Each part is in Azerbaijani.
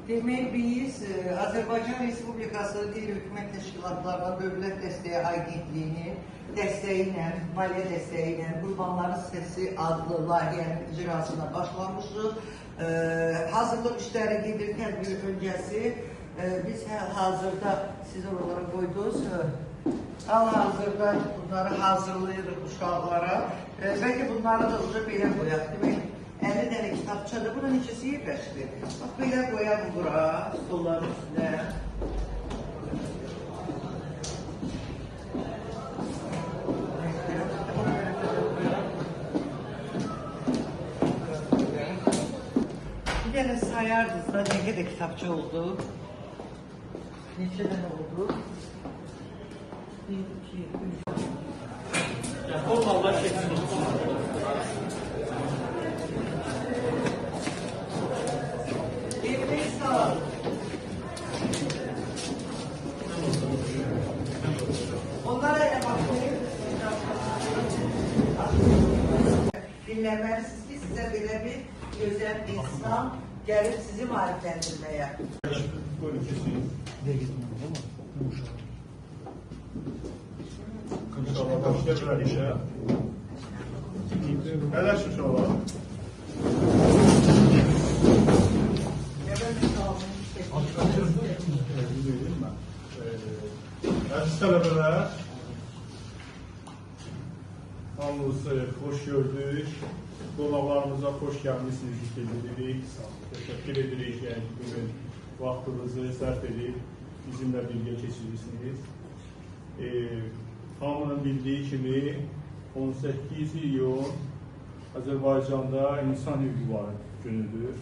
Demək biz Azərbaycan Respublikası Qeyri-Hökumət Təşkilatlarına Dövlət Dəstəyi Agentliyinin dəstəyi ilə, maliyyə dəstəyi ilə Qurbanların Səsi adlı layihənin icrasına başlamışıq. Hazırlıq işləri gedir tədbir öncəsi. Biz hazırda siz oralara qoydunuz. Hal-hazırda bunları hazırlayırıq uşaqlara. Bəlkə bunları da uca belə qoyaq. Demək, 50 dənə kitabçadır. Buna neçəsi yerləşdi? Bax, belə qoyaq bura, stolların üstünə. Bir dənə sayardınız da, nə qədər kitabça oldu? Neçə dənə oldu? 1, 2, 3. Formallar keçsin. Elini sağ. Onlara elə baxmayın. Dinləməlisiniz ki, sizə belə bir gözəl insan gəlib sizi maarifləndirməyə. Buyurun kesin. İnşallah başlaya bilərik işə. Ələş uşaqlar. Əziz tələbələr, hamınızı xoş gördük. Qonaqlarımıza xoş gəlmişsiniz bildiririk. Təşəkkür edirik, yəni bugün vaxtınızı sərf edib bizimlə birgə keçirirsiniz. Hamının bildiyi kimi 18 iyun Azərbaycanda İnsan Hüquqları günüdür.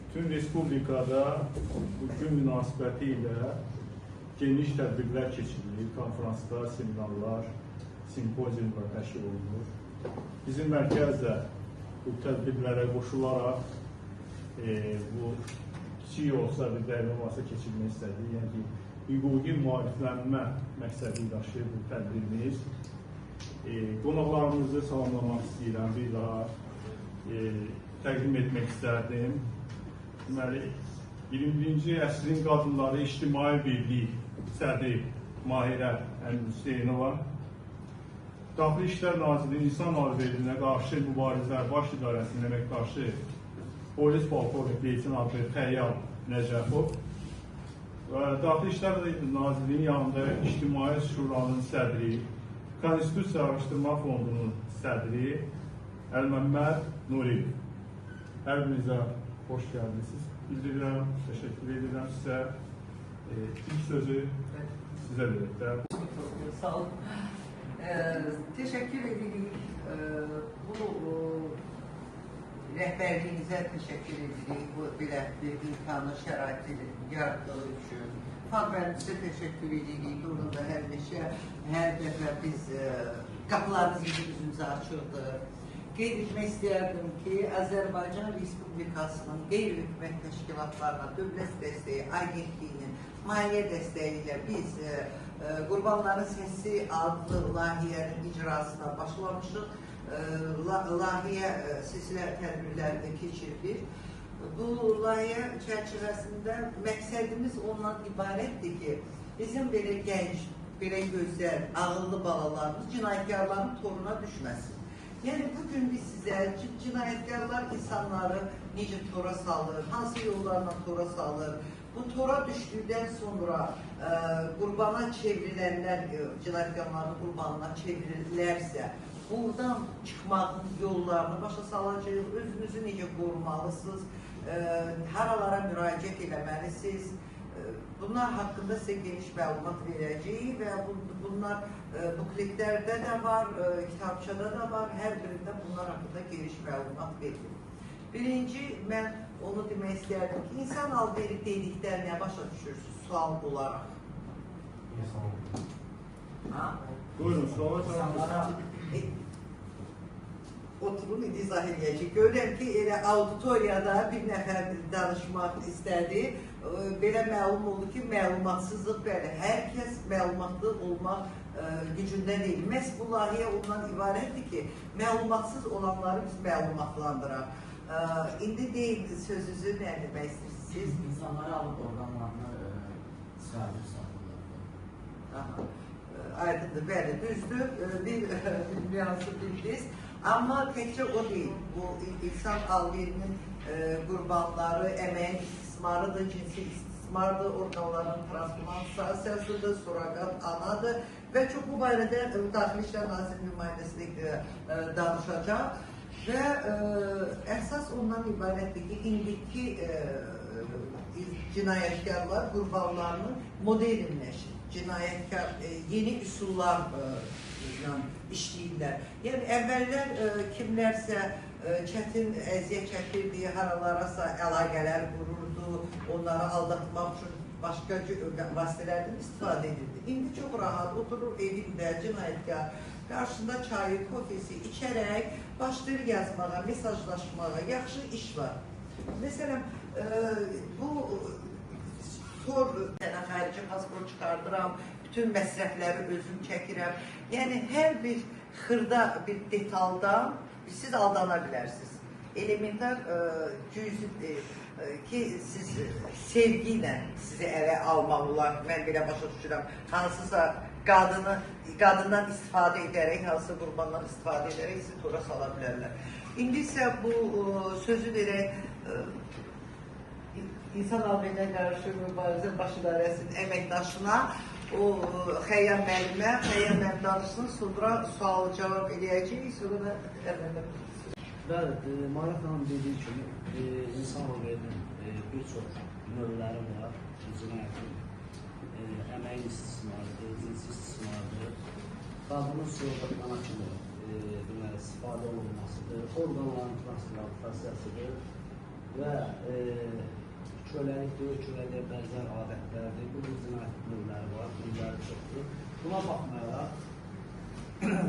Bütün Respublikada bu gün münasibəti ilə geniş tədbirlər keçirilir, konferanslar, seminarlar, simpoziumlar təşkil olunur. Bizim mərkəz də bu tədbirlərə qoşularaq bu kiçik olsa bir dəqiqə olmasa keçirmək istədik. Yəni ki, hüquqi maariflənmə məqsədi daşıyır bu tədbirimiz. Qonaqlarımızı salamlamaq istəyirəm, bir daha təqdim etmək istərdim. Deməli, 21-ci əsrin qadınları İctimai Birliyi sədri Mahirə Əmirhüseynova, Daxili İşlər Nazirliyinin İnsan Alverinə qarşı Mübarizələr Baş İdarəsinin əməkdaşı polis polkovnik leytenantı Xəyyal Nəcəfov və Daxili İşlər Nazirliyinin yanında İctimai Şuranın sədri, Konstitusiya Araşdırma Fondunun sədri Əlməmməd Nuriyev. Hər birinizə xoş gəlmisiniz. Bildirirəm, təşəkkür edirəm sizə. İlk sözü sizə verək də. Sağ olun. Təşəkkür edirik. Bu rəhbərliyinizə təşəkkür edirik. Bu belə bir imkanı, şəraiti yaratdığı üçün. Fuad müəllim sizə təşəkkür edirik. Onun da həmişə, hər dəfə biz qapılarınız bizim üzümüzə açıldı. Qeyd etmək istəyərdim ki, Azərbaycan Respublikasının qeyri-hökumət təşkilatlarına Dövlət Dəstəyi Agentliyinin maliyyə dəstəyi ilə biz Qurbanların Səsi adlı layihənin icrasına başlamışıq. Layihə silsilə tədbirlərini keçirilir. Bu layihə çərçivəsində məqsədimiz ondan ibarətdir ki, bizim belə gənc, belə gözəl, ağıllı balalarımız cinayətkarların toruna düşməsin. Yəni, bugün biz sizə cinayətkarlar insanları necə tora salır, hansı yollarla tora salır, bu tora düşdükdən sonra qurbana çevrilənlər, cinayətkarların qurbanına çevrilirlərsə, buradan çıxmağın yollarını başa salacağıq, özünüzü necə qorumalısınız, haralara müraciət eləməlisiniz, bunlar haqqında sizə geniş məlumat verəcəyik və bunlar bukletlərdə də var, kitabçada da var, hər birində bunlar haqqında geniş məlumat verilir. Birinci, mən onu demək istərdim ki, insan alveri dedikdə nə başa düşürsünüz sual olaraq? İnsan. Buyurun, suala cavab. Oturun, izah eləyəcək. Görürəm ki, elə auditoriyada bir nəfər danışmaq istədi. Belə məlum oldu ki, məlumatsızlıq, bəli, hər kəs məlumatlı olmaq gücündə deyil. Məhz bu layihə ondan ibarətdir ki, məlumatsız olanları biz məlumatlandıraq. İndi deyin sözünüzü, nə demək istəyirsiniz? İnsanları alıb orqanlarını çıxardır, satırlar. Aha. Aydındır, bəli, düzdür. Bir nüansı bildiniz. Amma təkcə o deyil. Bu insan alverinin qurbanları, əməyin istismarıdır, cinsi istismardır, orqanların transplantasiyasıdır, surrogat anadır və çox bu barədə Daxili İşlər Nazirinin nümayəndəsi danışacaq. Və əsas ondan ibarətdir ki, indiki cinayətkarlar qurbanlarını modernləşir. Cinayətkar yeni üsullarla işləyirlər. Yəni əvvəllər kimlərsə çətin əziyyət çəkirdi, haralarasa əlaqələr qururdu, onları aldatmaq üçün başqa vasitələrdən istifadə edirdi. İndi çox rahat oturur evində cinayətkar, qarşısında çayı, kofesi içərək başlayır yazmağa, mesajlaşmağa, yaxşı iş var. Məsələn, bu tor, sənə xarici pasport çıxardıram, bütün məsrəfləri özüm çəkirəm. Yəni, hər bir xırda bir detaldan siz aldana bilərsiniz. Elementar cüzi ki, siz sevgi ilə sizi ələ almaq olar, mən belə başa düşürəm, hansısa qadından istifadə edərək, hansısa qurbandan istifadə edərək sizi tora sala bilərlər. İndi isə bu sözü verək, İnsan alverinə qarşı mübarizə baş idarəsinin əməkdaşına, o Xəyyam müəllimə, Xəyyam müəllim danışsın, sonra sual cavab eləyəcəyik, sonra da əvvəldə. Bəli, Marif xanım dediyi kimi, insan alverinin bir çox növləri var, cinayətin, əməyin istismarıdır, cinsi istismarıdır, qadının surrogat ana kimi deməli, istifadə olunmasıdır, orqanların transplantasiyasıdır və köləlikdir, köləliyə bənzər adətlərdir, bu cür cinayət növləri var, növləri çoxdur. Buna baxmayaraq,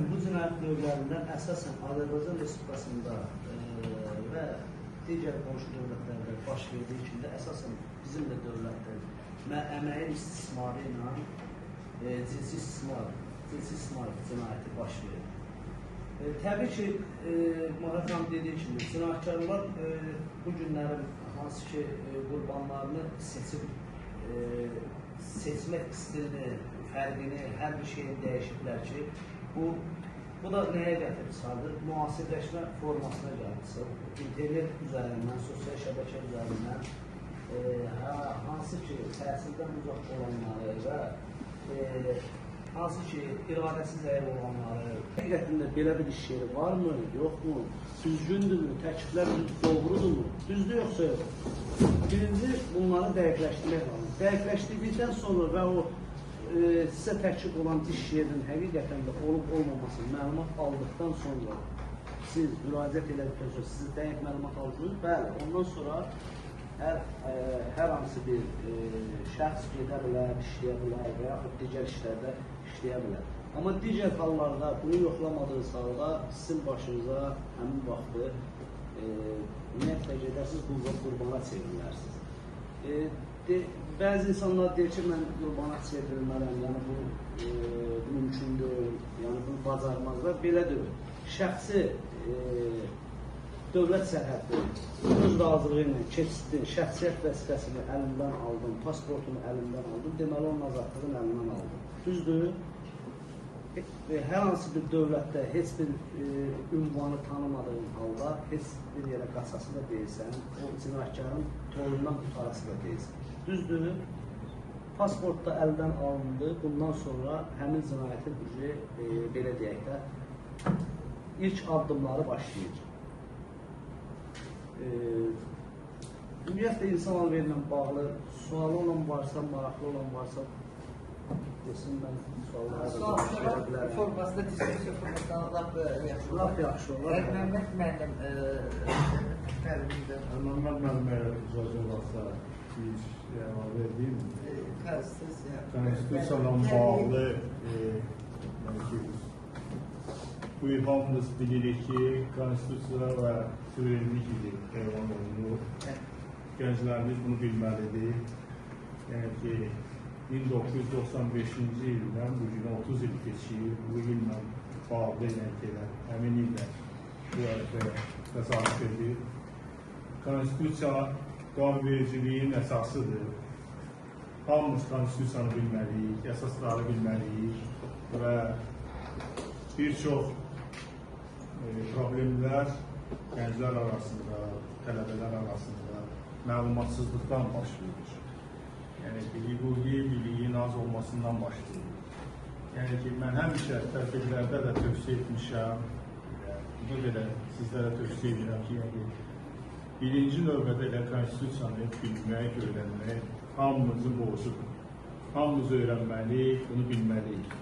bu cinayət növlərindən əsasən Azərbaycan Respublikasında və digər qonşu dövlətlərdə baş verdiyi kimi də əsasən bizim də dövlətdə əməyin istismarı ilə cinsi istismar cinayəti baş verir. Təbii ki, Marif xanım dediyi kimi, cinayətkarlar bu günlərin hansı ki qurbanlarını seçib, seçmək stilini, fərqini, hər bir şeyini dəyişiblər ki, bu da nəyə gətirib çıxardır? Müasirləşmə formasına gəlib çıxır. İnternet üzərindən, sosial şəbəkə üzərindən hansı ki təhsildən uzaq olanları və hansı ki iradəsi zəif olanları, həqiqətən də belə bir iş yeri varmı, yoxmu, düzgündürmü, təkliflər doğrudurmu, düzdür yoxsa yox? Birinci, bunları dəqiqləşdirmək lazım. Dəqiqləşdirdikdən sonra və o sizə təklif olan iş yerinin həqiqətən də olub olmamasını məlumat aldıqdan sonra siz müraciət elədikdən sonra sizi dəqiq məlumat alırsınız. Bəli, ondan sonra hər hansı bir şəxs gedə bilər, işləyə bilər və yaxud digər işlərdə işləyə bilər. Amma digər hallarda bunu yoxlamadığınız halda sizin başınıza həmin vaxtı ümumiyyətlə gedərsiniz, qurbana çevrilərsiniz. Bəzi insanlar deyir ki, mən qurbana çevrilmərəm, yəni bu mümkün deyil, yəni bunu bacarmazlar. Belə deyil. Şəxsi dövlət sərhəddi öz razılığı ilə keçdin, şəxsiyyət vəsiqəsini əlindən aldın, pasportunu əlindən aldın, deməli onun azadlığını əlindən aldın. Düzdür? Hər hansı bir dövlətdə heç bir ünvanı tanımadığın halda heç bir yerə qaçası da deyilsən, o cinayətkarın torundan qutarası da deyilsən. Düzdür? Pasport da əldən alındı. Bundan sonra həmin cinayətin üzü, belə deyək də, ilk addımları başlayır. Ümumiyyətlə, insan alveri ilə bağlı sualı olan varsa, maraqlı olan varsa, desin, mən suallara da cavab verə bilərəm. Formasında, diskussiya formasında lap yaxşı olar. Lap yaxşı olar. Məhəmməd müəllim, Məhəmməd müəllimə icazə olarsa bir əlavə edeyim. Konstitusiya. Konstitusiyadan bağlı, yəni ki, bu il hamımız bilirik ki, konstitusiya və suverenlik ili elan olunur. Gənclərimiz bunu bilməlidir. Yəni ki, 1995-ci ildən bu günə 30 il keçir. Bu illə bağlı, yəni ki, həmin illə bu ərəfə təsadüf edir. Konstitusiya qanunvericiliyin əsasıdır. Hamımız konstitusiyanı bilməliyik, əsasları bilməliyik və bir çox problemlər gənclər arasında, tələbələr arasında məlumatsızlıqdan baş verir. Yəni ki, hüquqi biliyin az olmasından baş verir. Yəni ki, mən həmişə tədbirlərdə də tövsiyə etmişəm, buna görə sizlərə tövsiyə edirəm ki, yəni birinci növbədə elə konstitusiyanı bilmək, öyrənmək hamımızın borcudur. Hamımız öyrənməliyik, bunu bilməliyik.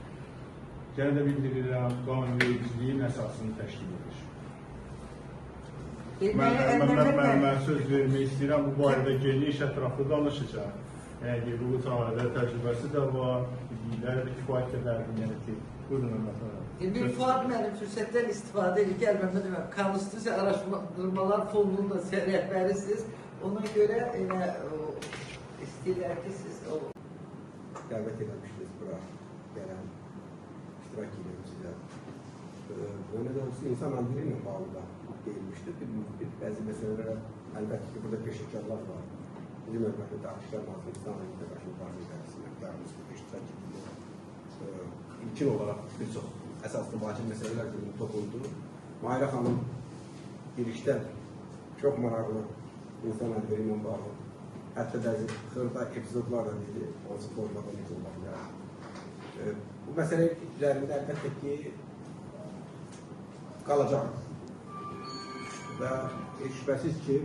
Yenə də bildirirəm, qanunvericiliyin əsasını təşkil edir. Mən söz vermək istəyirəm, bu barədə geniş, ətraflı danışacaq. Yəni ki, bu sahədə təcrübəsi də var, bilikləri də kifayət qədərdir, yəni ki, buyurun Hörmətli müəllim. İndi Fuad müəllim fürsətdən istifadə edib, gəl Məhəmməd müəllim, Konstitusiya Araşdırmalar Fondunun da rəhbərisiniz. Ona görə elə istəyirlər ki, siz o... Dəvət eləmişdiniz bura gələn, iştirak edirəm sizə. Böyle də olsa insan əlləri ilə bağlı da deyilmişdir. Bəzi məsələlərə əlbəttə ki, burada peşəkarlar var. Bizim hörmətli Daxili İşlər Naziri İnsan Əlləri Qarşı Mübarizə İdarəsinin əməkdarımız burada iştirak edirlər. İlkin olaraq bir çox əsaslı vacib məsələlər günü toxundu. Mahirə xanım girişdə çox maraqlı insan əlləri ilə bağlı, hətta bəzi xırda epizodlar da dedi, hansı formada necə ola bilər. Bu məsələ üzərində əlbəttə ki, qalacaq və heç şübhəsiz ki,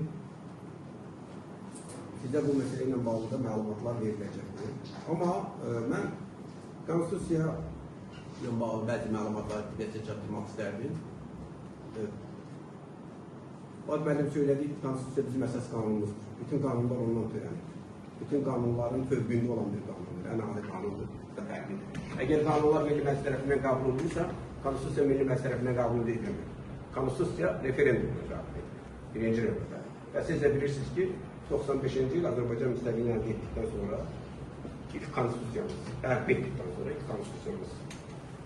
sizə bu məsələ ilə bağlı da məlumatlar veriləcəkdir. Amma mən konstitusiya ilə bağlı bəzi məlumatları diqqətə çatdırmaq istərdim. Fuad müəllim söylədi ki, konstitusiya bizim əsas qanunumuzdur. Bütün qanunlar ondan törənir. Bütün qanunların fövqündə olan bir qanundur, ən ali qanundur, da fərqlidir. Əgər qanunlar Milli Məclis tərəfindən qəbul olunursa, konstitusiya Milli Məclis tərəfindən qəbul edilmir. Konstitusiya referendumla qəbul edilir, birinci növbədə. Və siz də bilirsiniz ki, 95-ci il Azərbaycan müstəqilliyini əldə etdikdən sonra ilk konstitusiyamız, əldə etdikdən sonra ilk konstitusiyamız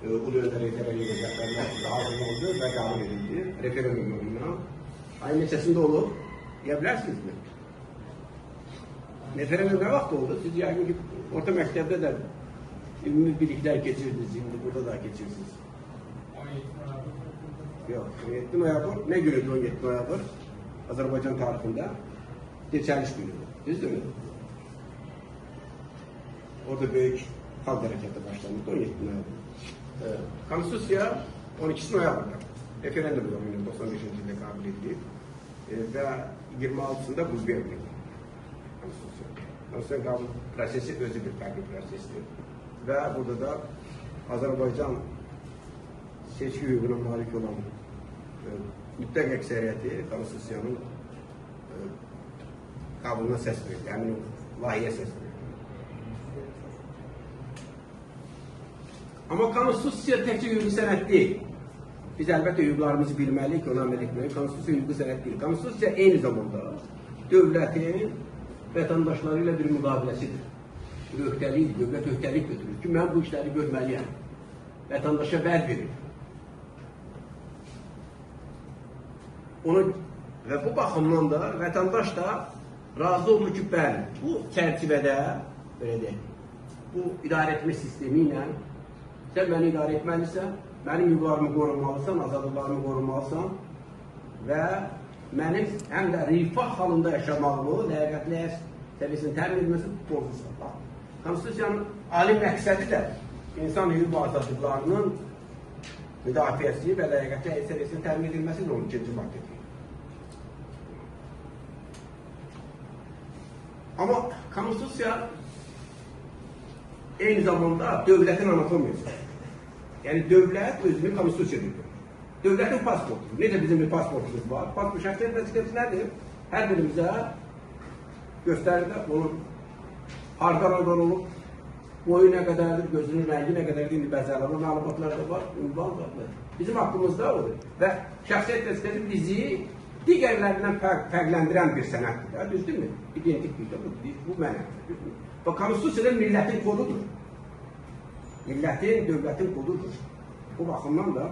Ulu Öndər Heydər Əliyev rəhbərliyi altında hazırlandı və qəbul edildi referendum yoluyla. Ayın neçəsində olub? Deyə bilərsinizmi? Referendum nə vaxt oldu? Siz yəqin ki, orta məktəbdə də ümumi biliklər keçirdiniz, indi burada da keçirsiniz. 17 noyabr. Yox, 17 noyabr. Nə günüdür 17 noyabr? Azərbaycan tarixində dirçəliş günüdür. Düzdürmü? Orada böyük xalq hərəkatı başlanırdı 17 noyabr. Konstitusiya 12 noyabrda referendum yoluyla 95-ci ildə qəbul edilib və 26-sında qüvvəyə minib konstitusiya. Konstitusiya qəbul prosesi özü bir fərqli prosesdir və burada da Azərbaycan seçki hüququna malik olan mütləq əksəriyyəti konstitusiyanın qəbuluna səs verdi, həmin o layihəyə səs verdi. Amma konstitusiya təkcə hüquqi sənəd deyil. Biz əlbəttə hüquqlarımızı bilməliyik, ona əməl etməliyik. Konstitusiya hüquqi sənəd deyil. Konstitusiya eyni zamanda dövlətin vətəndaşları ilə bir müqaviləsidir. Bir öhdəlikdir, dövlət öhdəlik götürür ki, mən bu işləri görməliyəm. Vətəndaşa vəd verir. Onu və bu baxımdan da vətəndaş da razı olur ki, bəli, bu çərçivədə, belə deyək, bu idarə etmə sistemi ilə sən məni idarə etməlisən, mənim hüquqlarımı qorumalısan, azadlıqlarımı qorumalısan və mənim həm də rifah halında yaşamağımı, ləyaqətli səviyyəsini təmin edilməsi borclusan. Bax, konstitusiyanın ali məqsədi də insan hüquq və azadlıqlarının müdafiəsi və ləyaqətli səviyyəsinin təmin edilməsidir 12-ci maddədə. Amma konstitusiya eyni zamanda dövlətin anatomiyasıdır. Yəni dövlət özünü konstitusiyada görür. Dövlətin pasportudur. Necə bizim bir pasportumuz var? Pasport şəxsiyyət vəsiqəsi nədir? Hər birimizə göstərir də onun hardan hardan olub, boyu nə qədərdir, gözünün rəngi nə qədərdir, indi bəzi əlavə məlumatlar da var, ünvan da var. Bizim haqqımızda odur. Və şəxsiyyət vəsiqəsi bizi digərlərindən fərqləndirən bir sənəddir. Düzdürmü? İdentik bir də bu mənədir. Və konstitusiyada millətin kodudur. Millətin, dövlətin kodudur. Bu baxımdan da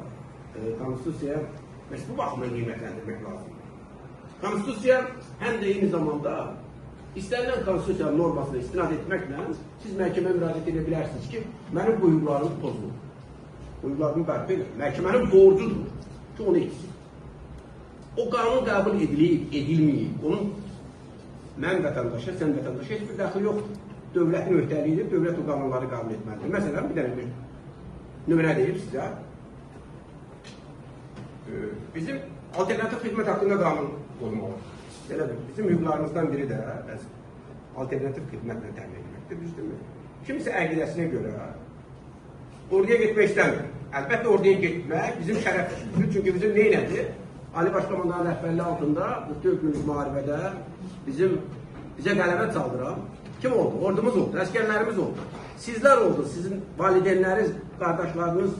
konstitusiyaya, bu baxımdan qiymətləndirmək lazımdır. Konstitusiya həm də eyni zamanda istənilən konstitusiya normasına istinad etməklə siz məhkəməyə müraciət edə bilərsiniz ki, mənim bu hüquqlarım pozulur. Hüquqlarımı bərpa edir. Məhkəmənin borcudur ki, onu etsin. O qanun qəbul edilib, edilməyib, onun mən vətəndaşa, sən vətəndaşa heç bir dəxli yoxdur. Dövlətin öhdəliyidir, dövlət o qanunları qəbul etməlidir. Məsələn, bir dənə bir nümunə deyim sizə. Bizim alternativ xidmət haqqında qanun olmalıdır. Belə bir, bizim hüquqlarımızdan biri də alternativ xidmətlə təmin etməkdir, düzdürmü? Kimsə əqidəsinə görə orduya getmək istəmir. Əlbəttə orduya getmək bizim şərəf işimizdir. Çünki bizim neynədir? Ali Baş Komandanın rəhbərliyi altında 44 günlük müharibədə bizə qələbə çaldıran kim oldu? Ordumuz oldu, əsgərlərimiz oldu. Sizlər oldu, sizin valideynləriniz, qardaşlarınız,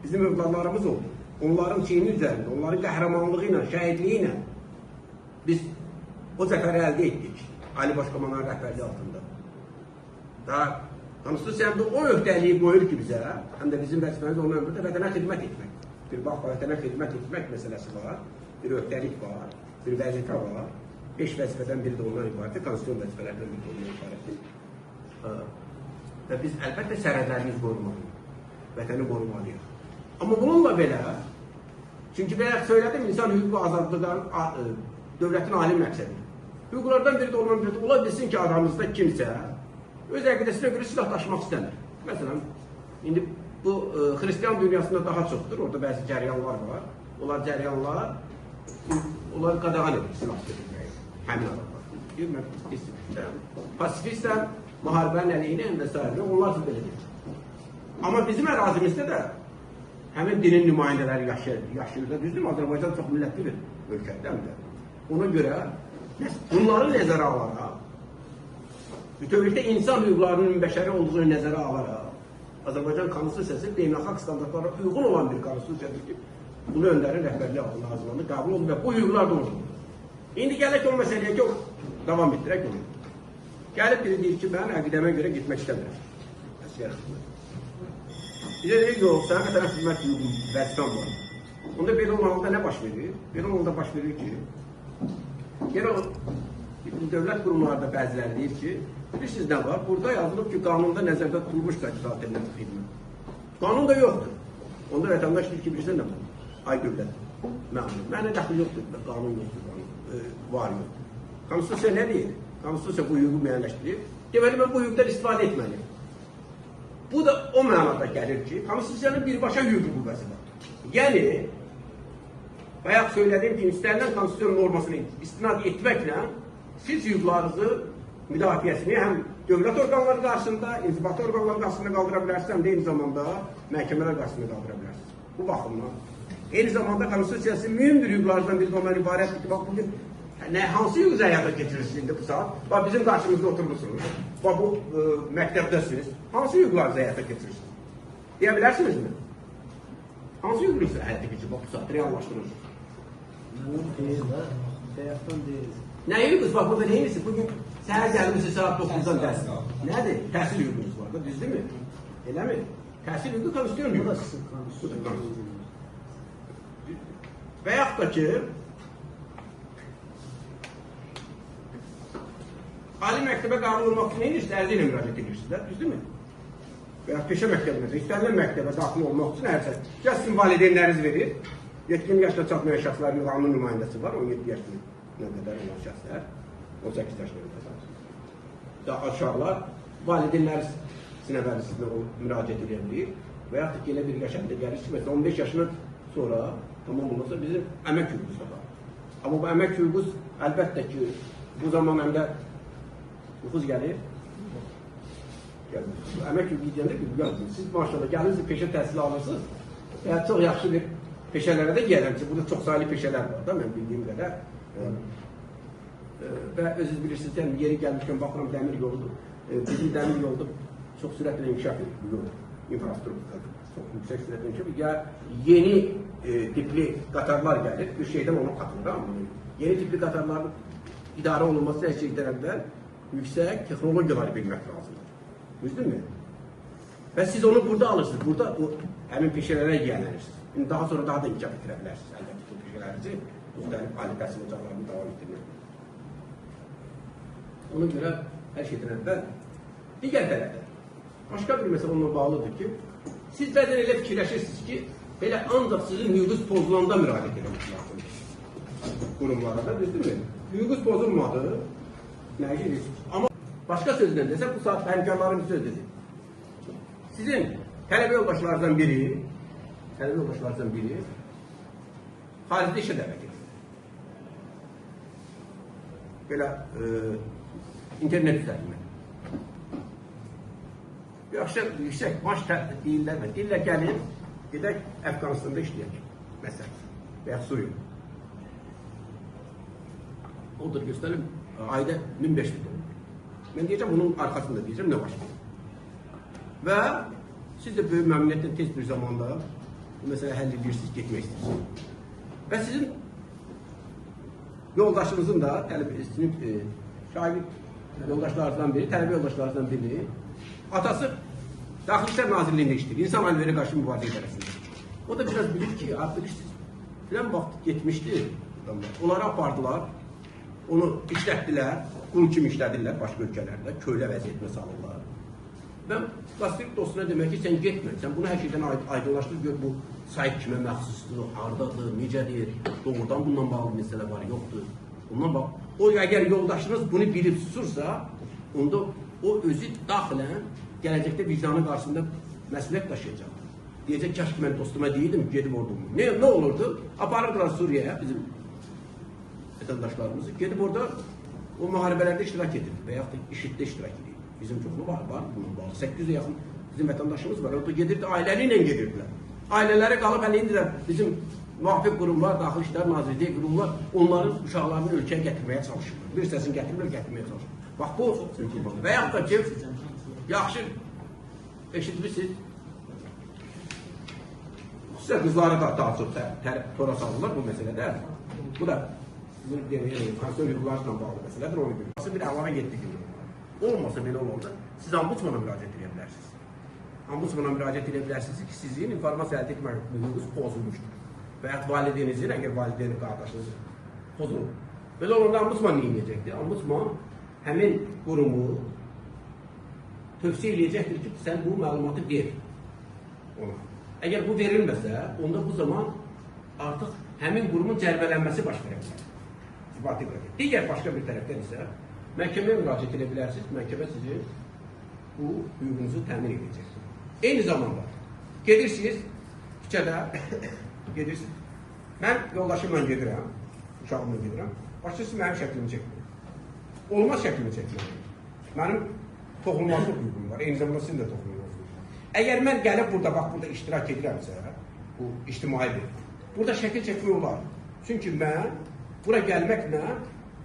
bizim övladlarımız oldu. Onların çiyini üzərində, onların qəhrəmanlığı ilə, şəhidliyi ilə biz o zəfəri əldə etdik Ali Baş Komandanın rəhbərliyi altında. Daha Konstitusiya həm də o öhdəliyi qoyur ki bizə, həm də bizim vəzifəmiz ondan ömrüdə vətənə xidmət etmək. Bir bax, vətənə xidmət etmək məsələsi var, bir öhdəlik var, bir vəzifə var. 5 vəzifədən biri də ondan ibarətdir, konstitusiyon vəzifələrdən biri də ondan ibarətdir. Və biz əlbəttə sərhədlərimizi qorumalıyıq, vətəni qorumalıyıq. Amma bununla belə, çünki bayaq söylədim, insan hüquq və azadlıqların dövlətin ali məqsədidir. Hüquqlardan biri də ondan biridir. Ola bilsin ki, aramızda kimsə öz əqidəsinə görə silah daşımaq istəmir. Məsələn, indi bu xristian dünyasında daha çoxdur. Orada bəzi cəryanlar var. Onlar cəryanlar, onlar qadağan edir silah götürməyi. Həmin adamlar. Deyir, mən pasifistəm, pasifistəm, müharibənin əleyhinəyəm və s. Onlar üçün belə deyir. Amma bizim ərazimizdə də həmin dinin nümayəndələri yaşayır da, düzdürmü? Azərbaycan çox millətli bir ölkədir həm də. Ona görə bunları nəzərə alaraq, bütövlükdə insan hüquqlarının bəşəri olduğunu nəzərə alaraq, Azərbaycan Konstitusiyası beynəlxalq standartlara uyğun olan bir konstitusiyadır ki, Ulu Öndərin rəhbərliyi altında hazırlandı, qəbul oldu və bu hüquqlar da oradadır. İndi gələk o məsələyə ki, davam etdirək onu. Gəlib biri deyir ki, mən əqidəmə görə getmək istəmirəm. Əsgər xidmət. Bizə deyir, yox, sənin vətənə xidmət hüququn, vəzifən var. Onda belə olan halda nə baş verir? Belə olan halda baş verir ki, yenə o dövlət qurumlarında bəziləri deyir ki, bilirsiniz nə var? Burada yazılıb ki, qanunda nəzərdə tutulmuş alternativ xidmət. Qanun da yoxdur. Onda vətəndaş deyir ki, bilirsən nə var? Ay dövlət məmuru. Mənə dəxli yoxdur, qanun yoxdur, var yoxdur. Konstitusiya nə deyir? Konstitusiya bu hüququ müəyyənləşdirir. Deməli, mən bu hüquqdan istifadə etməliyim. Bu da o mənada gəlir ki, konstitusiyanın birbaşa hüquqi qüvvəsi var. Yəni, bayaq söylədim ki, istənilən konstitusiya normasını istinad etməklə siz hüquqlarınızı müdafiəsini həm dövlət orqanları qarşısında, inzibati orqanları qarşısında qaldıra bilərsiniz, həm də eyni zamanda məhkəmələr qarşısında qaldıra bilərsiniz. Bu baxımdan. Eyni zamanda konstitusiyası mühüm bir hüquqlardan biri də ondan ibarətdir ki, bax bugün hansı hüququ həyata keçirirsiniz indi bu saat? Bax bizim qarşımızda oturmuşsunuz, bax bu məktəbdəsiniz. Hansı hüquqlarınızı həyata keçirirsiniz? Deyə bilərsinizmi? Hansı hüquqlarınızı həyata keçirirsiniz? Bax bu saat reallaşdırırsınız. Deyir də, bayaqdan deyir. Nə hüququnuz? Bax burada neymişsiniz? Bugün səhər gəlmişsiniz saat 9-dan dərs. Nədir? Təhsil hüququnuz var da, düzdürmü? Eləmi? Təhsil hüququ konstitusiyon hüququ. Bu da konstitusiyon. Və yaxud da ki, ali məktəbə qəbul olmaq üçün neyinirsiniz? Ərizə ilə müraciət edirsiniz də, düzdürmü? Və yaxud peşə məktəbinə, istənilən məktəbə daxil olmaq üçün ərizə. Ya sizin valideynləriniz verir, yetkin yaşına çatmayan şəxslərin qanun nümayəndəsi var, 17 yaşına qədər olan şəxslər, 18 yaşına qədər. Daha aşağılar, valideynlər sinəvəri sizinlə müraciət edə bilir və yaxud da ki, elə bir yaş əldə gəlir ki, məsələn, 15 yaşından sonra tamam olmasa bizim əmək hüququmuz da var. Amma bu əmək hüququmuz əlbəttə ki, bu zaman həm də nüfuz gəlir. Gəlmir. Bu əmək hüququ deyəndə ki, siz maşallah gəlirsiniz, peşə təhsili alırsınız. Yəni, çox yaxşı bir peşələrə də gələm ki, burada çox saylı peşələr var da, mən bildiyim qədər. Və özünüz bilirsiniz, yəni, yeri gəlmişkən baxıram, dəmir yoludur. Bizim dəmir yolda çox sürətlə inkişaf edir bu yol, infrastruktur çox yüksək sürətlə inkişaf edir. Ya yeni tipli qatarlar gəlir, bir şeydən onu qatılıram. Yeni tipli qatarların idarə olunması hər şeydən əvvəl yüksək texnologiyaları bilmək lazımdır. Düzdürmü? Və siz onu burada alırsınız, burada o həmin peşələrə yiyələnirsiniz. İndi daha sonra daha da inkişaf etdirə bilərsiniz, əlbəttə ki, peşələrinizi. Müxtəlif ali təhsil ocaqlarını davam etdirmək. Ona görə hər şeydən əvvəl digər tərəfdə başqa bir məsələ onunla bağlıdır ki, siz bəzən elə fikirləşirsiniz ki, belə ancaq sizin hüququnuz pozulanda müraciət etmək lazımdır. Qurumlara da, düzdürmü? Hüququnuz pozulmadı, nə edirsiniz? Amma başqa sözlə desək, bu saat həmkarlarım söz dedi. Sizin tələbə yoldaşlarınızdan biri, xaricdə işə dəvət edir. Belə internet üzərindən. Yaxşı, yüksək baş deyirlər və deyirlər, gəlin, gedək Əfqanistanda işləyək, məsələn, və ya Suriya. Odur, göstərim, ayda 1500 dolar. Mən deyəcəm, bunun arxasında deyəcəm, nə baş verir. Və siz də böyük məmnuniyyətlə tez bir zamanda bu məsələ həll edirsiniz, getmək istəyirsiniz. Və sizin yoldaşınızın da, şagird yoldaşlarınızdan biri, tələbə yoldaşlarınızdan biri, atası Daxili İşlər Nazirliyində işləyir, İnsan Əlverə qarşı mübarizə idarəsində. O da biraz bilir ki, bilirsiniz, filan vaxt getmişdi adamlar. Onları apardılar, onu işlətdilər, qul kimi işlədirlər başqa ölkələrdə, kölə vəziyyətinə salırlar. Mən qastırıb dostuna demək ki, sən getmə, sən bunu hər şeydən aydınlaşdır, gör bu sayt kimə məxsusdur, hardadır, necədir, doğrudan bununla bağlı məsələ var, yoxdur. Bundan bax, o əgər yoldaşınız bunu bilib susursa, onda o özü daxilən gələcəkdə vicdanı qarşısında məsuliyyət daşıyacaqdır. Deyəcək, kaş ki mən dostuma deyildim, gedib orada olmur. Nə olurdu? Aparırdılar Suriyaya bizim vətəndaşlarımızı, gedib orada o müharibələrdə iştirak edirdi və yaxud da IŞİD-də iştirak edirdi. Bizim çoxlu var bununla bağlı. 800-ə yaxın bizim vətəndaşımız var. Orada gedirdi, ailəli ilə gedirdilər. Ailələri qalıb, hələ indi də bizim müvafiq qurumlar, Daxili İşlər Nazirliyi qurumlar onların uşaqlarını ölkəyə gətirməyə çalışırlar. Bir hissəsini gətirirlər, gətirməyə çalışırlar. Bax bu, və yaxud da ki, yaxşı eşitmişsiniz, xüsusilə qızları da daha çox tora salırlar bu məsələdə. Bu da sizin konstitusiya hüquqlarla bağlı məsələdir, onu bilir. Bir əlavə 7 gün olmasa belə olanda siz ombudsmana müraciət edə bilərsiniz. Ombudsmana müraciət edə bilərsiniz ki, sizin informasiya əldə etmə hüququnuz pozulmuşdur. Və yaxud valideyninizin, əgər valideynin qardaşınız pozulur. Belə olanda ombudsman nə edəcəkdir? Ombudsman həmin qurumu tövsiyə eləyəcəkdir ki, sən bu məlumatı ver ona. Əgər bu verilməsə, onda bu zaman artıq həmin qurumun cərimələnməsi baş verə bilər. Digər başqa bir tərəfdən isə məhkəməyə müraciət edə bilərsiniz, məhkəmə sizi bu hüququnuzu təmin edəcəkdir. Eyni zamanda gedirsiniz küçədə, gedirsiniz. Mən yoldaşımla gedirəm, uşağımla gedirəm. Başlayırsınız mənim şəklimi çəkməyə. Olmaz şəklimi çəkməyə. Mənim toxunulmazlıq hüququm var, eyni zamanda sizin də toxunulmazlıq var. Əgər mən gəlib burada, bax burada iştirak edirəmsə, bu ictimai bir, burada şəkil çəkmək olar. Çünki mən bura gəlməklə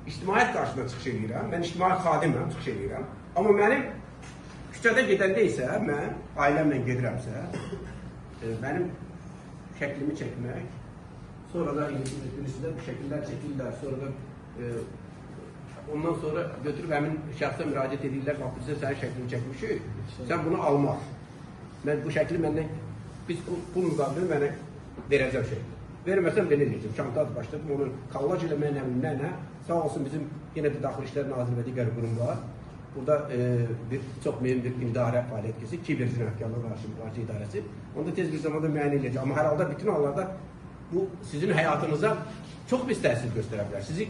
ictimaiyyət qarşısında çıxış edirəm, mən ictimai xadiməm, çıxış edirəm. Amma mənim küçədə gedəndə isə, mən ailəmlə gedirəmsə, mənim şəklimi çəkmək, sonra da bilirsiniz, bu şəkillər çəkirlər, sonra da ondan sonra götürüb həmin şəxsə müraciət edirlər, bax bizə sənin şəklini çəkmişik, sən bunu almaz. Mən bu şəkli məndən, biz pul müqabilini mənə verəcəm şəkli. Verməsəm belə eləyəcəm, şantaj başladım, onu kollaj eləməyə nə, nə, sağ olsun bizim yenə də Daxili İşlər Naziri və digər qurumlar, burada bir çox mühim bir idarə fəaliyyət keçir, kiber cinayətkarlığa qarşı mübarizə idarəsi, onu da tez bir zamanda müəyyən eləyəcək. Amma hər halda bütün hallarda bu sizin həyatınıza çox pis təsir göstərə bilər. Sizi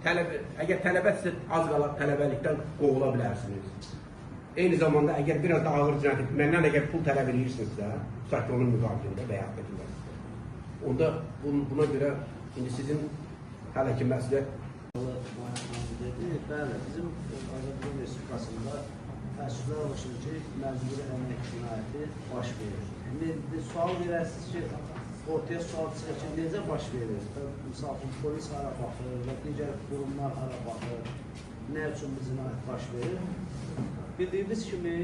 əgər tələbədirsə az qala tələbəlikdən qovula bilərsiniz. Eyni zamanda əgər biraz da ağır cinayət, məndən əgər pul tələb edirsinizsə, tutaq ki, onun müqabilində və yaxud da ki, onda buna görə indi sizin hələ ki məsuliyyət dedi, bəli, bizim Azərbaycan Respublikasında təəssüflər olsun ki, məcburi əmək cinayəti baş verir. İndi sual verəsiniz ki, ortaya sual çıxır ki, necə baş verir? Misal üçün, polis hara baxır və digər qurumlar hara baxır, nə üçün bu cinayət baş verir? Bildiyimiz kimi,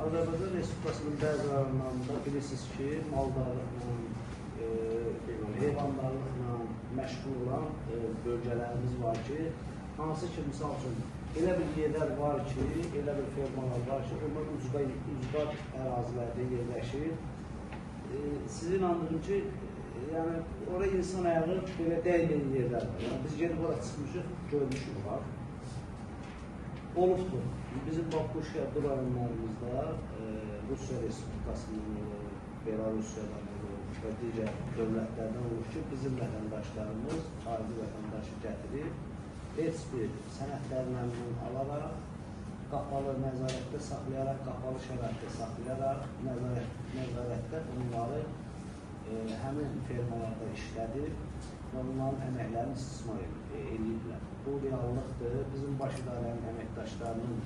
Azərbaycan Respublikasının bəzi rayonlarında bilirsiniz ki, maldarlıqla, heyvandarlıqla məşğul olan bölgələrimiz var ki, hansı ki, misal üçün, elə bir yerlər var ki, elə bir fermalar var ki, onlar ucqar ərazilərdə yerləşir. Sizi inandırım ki, Yəni, ora insan ayağı belə dəyməyən yerlər var. Yəni, biz gedib ora çıxmışıq, görmüşük var. Olubdur. Bizim Baku Şəbdu rayonlarımızda Rusiya Respublikasından olur, Belarusiyadan olur və digər dövlətlərdən olur ki, bizim vətəndaşlarımız xarici vətəndaşı gətirib, heç bir sənədlərin əlindən alaraq, qapalı nəzarətdə saxlayaraq, qapalı şəraitdə saxlayaraq, nəzarətdə onları həmin fermalarda işlədib və bunların əməklərini istismar eləyiblər. Bu reallıqdır. Bizim baş idarənin əməkdaşlarının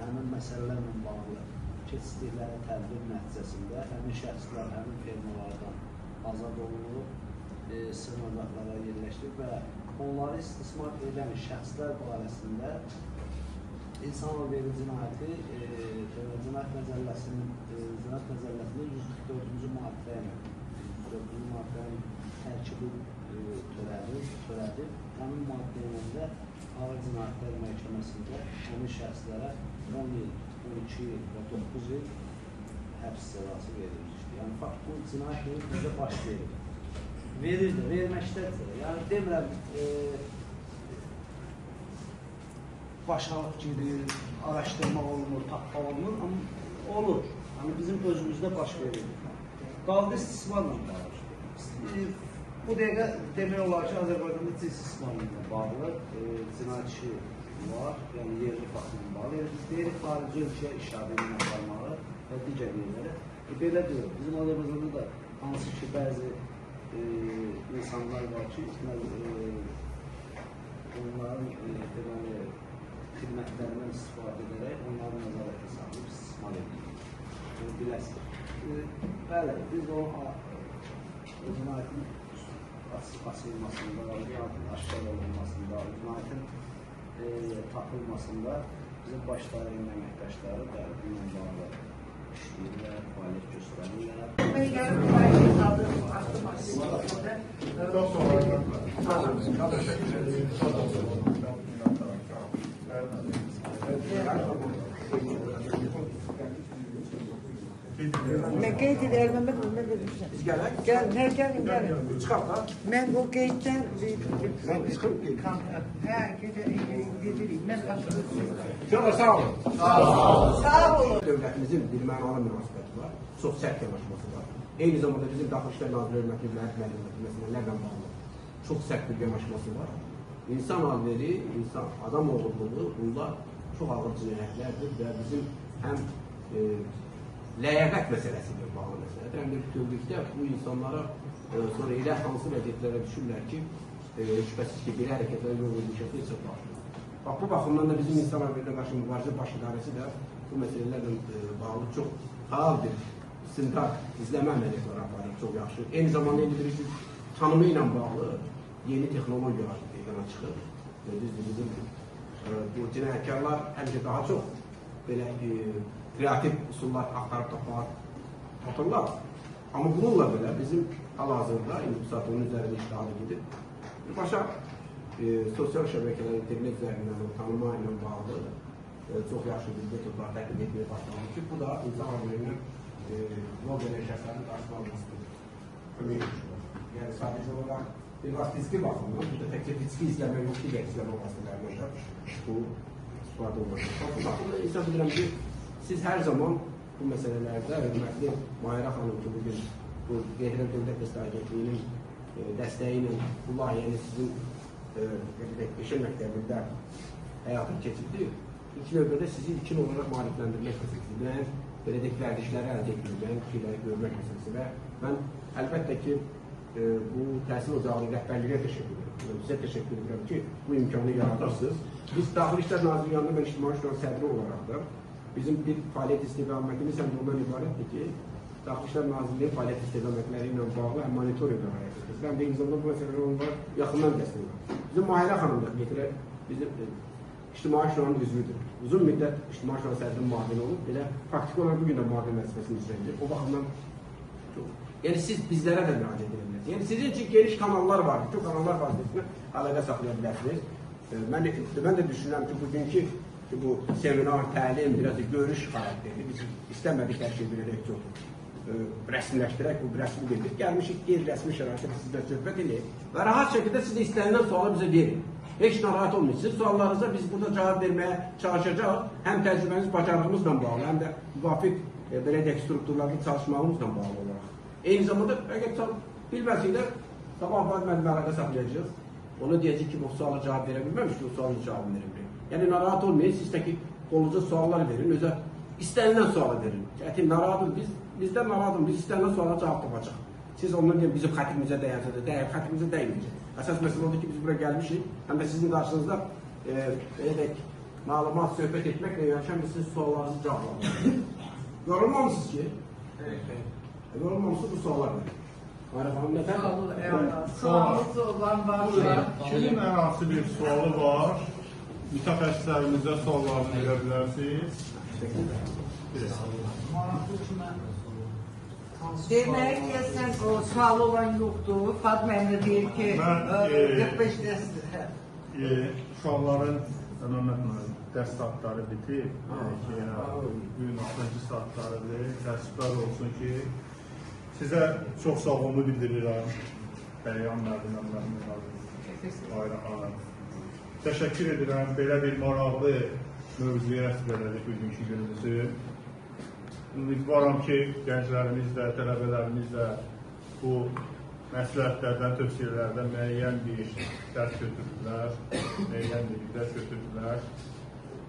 həmin məsələlərlə bağlı keçirdikləri tədbir nəticəsində həmin şəxslər həmin fermalardan azad olunub, sığınacaqlara yerləşdirib və onları istismar edən şəxslər barəsində İnsan alveri cinayəti Cinayət Məcəlləsinin 144-cü maddə ilə 144-cü maddənin tərkibi törədib. Həmin maddə ilə də Ağır Cinayətlər Məhkəməsində həmin şəxslərə 10 il, 12 il və 9 il həbs cəzası verilmişdir. Yəni, fakt bu cinayət bizdə baş verir. Verir də, verməkdədir. Yəni, demirəm, baş alıb gedir, araşdırma olmur, tapma olmur, amma olur. Yəni, bizim özümüzdə baş verir. Qaldı istismarla bağlı. Bu dəqiqə demək olar ki, Azərbaycanda cins istismarla bağlı cinayət işi var, yəni yerli faktla bağlı. Yəni, biz deyirik, xarici ölkəyə iş adını aparmağı və digər yerlərə. Belə deyil, bizim Azərbaycanda da hansı ki, bəzi insanlar var ki, onların deməli, xidmətlərindən istifadə edərək onları nəzarətə saxlayıb istismar edir. Yəni, biləsiniz. Bəli, biz o cinayətin açılmasında, cinayətin aşkar olunmasında, cinayətin tapılmasında bizim baş idarənin əməkdaşları bəli, bununla bağlı işləyirlər, fəaliyyət göstərirlər. Mən yarım fəaliyyət qaldım, attım aslında. Çox sağ olun. Çox təşəkkür edirəm. Çox sağ olun. Mən qeyd edərəm, mən vermişəm. Biz gələk. Gəl, nə gəlin, gəlin. Çıxaq da. Mən o qeyddən... Mən çıxıb qeyd. Hə, gedirik. Mən başqa... Çox sağ olun. Sağ olun. Sağ olun. Dövlətimizin bir mənalı münasibəti var. Çox sərt yanaşması var. Eyni zamanda bizim Daxili İşlər Naziri hörmətli Məhəmməd müəllimlə məsələlərlə bağlı çox sərt bir yanaşması var. İnsan alveri, insan, adam oğurluğu bunlar çox ağır cinayətlərdir və bizim həm ləyaqət məsələsi ilə bağlı məsələdir, həm də bütövlükdə bu insanlara sonra elə hansı vəziyyətlərə düşürlər ki, şübhəsiz ki, belə hərəkətlərə yol verilmişsə çox bağlıdır. Bax, bu baxımdan da bizim İnsan Alverinə qarşı mübarizə baş idarəsi də bu məsələlərlə bağlı çox faal bir istintaq, izləmə əməliyyatları aparır, çox yaxşı. Eyni zamanda indi bilirsiniz, tanımı ilə bağlı yeni texnologiyalar meydana çıxır. Düzdür, bizim bu cinayətkarlar həmişə daha çox belə kreativ üsullar axtarıb tapırlar. Amma bununla belə bizim hal-hazırda indi bu saat onun üzərində iştahlı gedir. Birbaşa sosial şəbəkələr, internet üzərindən o tanıma ilə bağlı çox yaxşı bir metodlar tətbiq etməyə başlanır ki, bu da insan alverinin yol verən şəxslərin qarşısını almasıdır. Kömək etmiş olur. Yəni sadəcə olaraq biraz fiziki baxımdan, burada təkcə fiziki izləmə yox, digər izləmə vasitələrindən də bu istifadə olunur. Bu baxımdan hesab edirəm ki, siz hər zaman bu məsələlərdə hörmətli Mahirə xanım ki, bugün bu Qeyri Dövlət Test Agentliyinin dəstəyi ilə bu layihəni sizin Peşə məktəbində həyata keçirdi. İlk növbədə sizi ilkin olaraq maarifləndirmək məsələsi, müəyyən belə deyək, vərdişləri əldə etmək, müəyyən fikirləri görmək məsələsi və mən əlbəttə ki, bu təhsil ocağının rəhbərliyinə təşəkkür edirəm. Sizə təşəkkür edirəm ki, bu imkanı yaradırsınız. Biz Daxili İşlər Nazirliyinin yanında mən İctimai Şuranın sədri olaraq da bizim bir fəaliyyət istiqamətimiz həm də ondan ibarətdir ki, Daxili İşlər Nazirliyi fəaliyyət istiqamətləri ilə bağlı həm monitorinq həyata keçirir, həm də eyni zamanda bu məsələləri onlar yaxından dəstək olur. Bizim Mahirə xanım da gətirər, bizim İctimai Şuranın üzvüdür. Uzun müddət İctimai Şuranın sədrinin müavini olub, belə praktiki olaraq bugün də müavin vəzifəsini icra edir. O baxımdan çox. Yəni siz bizlərə də müraciət edə bilərsiniz. Yəni sizin üçün geniş kanallar var, bütün kanallar vasitəsilə əlaqə saxlaya bilərsiniz. Mən də düşünürəm ki, bugünkü bu seminar, təlim, biraz da görüş xarakterli. Biz istəmədik hər şey bilərək çox rəsmiləşdirək, bu rəsmi deyil. Gəlmişik qeyri-rəsmi şəraitdə biz sizlə söhbət edək və rahat şəkildə siz istənilən sualı bizə verin. Heç narahat olmayın. Sizin suallarınıza biz burada cavab verməyə çalışacağıq. Həm təcrübəmiz, bacarığımızla bağlı, həm də müvafiq belə deyək, strukturlarda çalışmağımızla bağlı olaraq. Eyni zamanda əgər bilməsək də sabah var müəllimə əlaqə saxlayacağıq. Ona deyəcək ki, bu suala cavab verə bilməmiş ki, o sualın cavabını verə bilməyik. Yəni narahat olmayın, siz də ki, qolunuza suallar verin, özə istənilən sualı verin. Qəti narahat olun, bizdən narahat olun, biz istənilən suala cavab tapacaq. Siz ondan deyin, bizim xətrimizə dəyərsə də, dəyər, xətrimizə dəyməyəcək. Əsas məsələ odur ki, biz bura gəlmişik, həm də sizin qarşınızda belə deyək, məlumat, söhbət etməklə yanaşı, həm də sizin suallarınızı cavablandırmaq. Yorulmamışsınız ki? Evet. Yorulmamışsınız, bu suallar verin. Sualımız olan varsa. Kimin hər hansı bir sualı var, mütəxəssislərimizə suallarını verə bilərsiniz. Maraqlı ki, mən Demək ki, sən o sualı olan yoxdur. Fad müəllim deyir ki, 45 dərs. Uşaqların Məmməd müəllim dərs saatları bitib. Yəni ki, bugün 6-cı saatlarıdır. Təəssüflər olsun ki, sizə çox sağolunu bildirirəm. Bəyyan müəllim, Məmməd müəllim, Ayra xanım. Təşəkkür edirəm. Belə bir maraqlı mövzuya verdik bugünkü günümüzü. Ümidvaram ki, gənclərimiz də, tələbələrimiz də bu məsləhətlərdən, tövsiyələrdən müəyyən bir dərs götürdülər.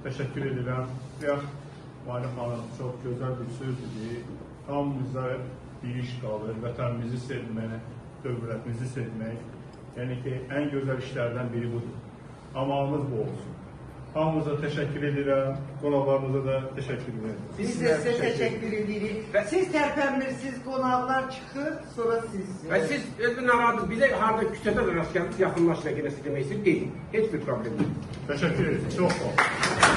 Təşəkkür edirəm. Bayaq Vali xanım çox gözəl bir söz dedi. Hamımıza bir iş qalır, vətənimizi sevmək, dövlətimizi sevmək. Yəni ki, ən gözəl işlərdən biri budur. Amalımız bu olsun. Hamımıza təşəkkür edirəm, qonaqlarımıza da təşəkkür edirəm. Biz də sizə təşəkkür edirik. Siz tərpənmirsiniz, qonaqlar çıxır, sonra siz. Və siz narahatız, bizə harada küçədə də rast gəldik, yaxınlaşın, yenə sizə demək istəyir, deyin. Heç bir problem yox. Təşəkkür edirəm, çox sağ olun.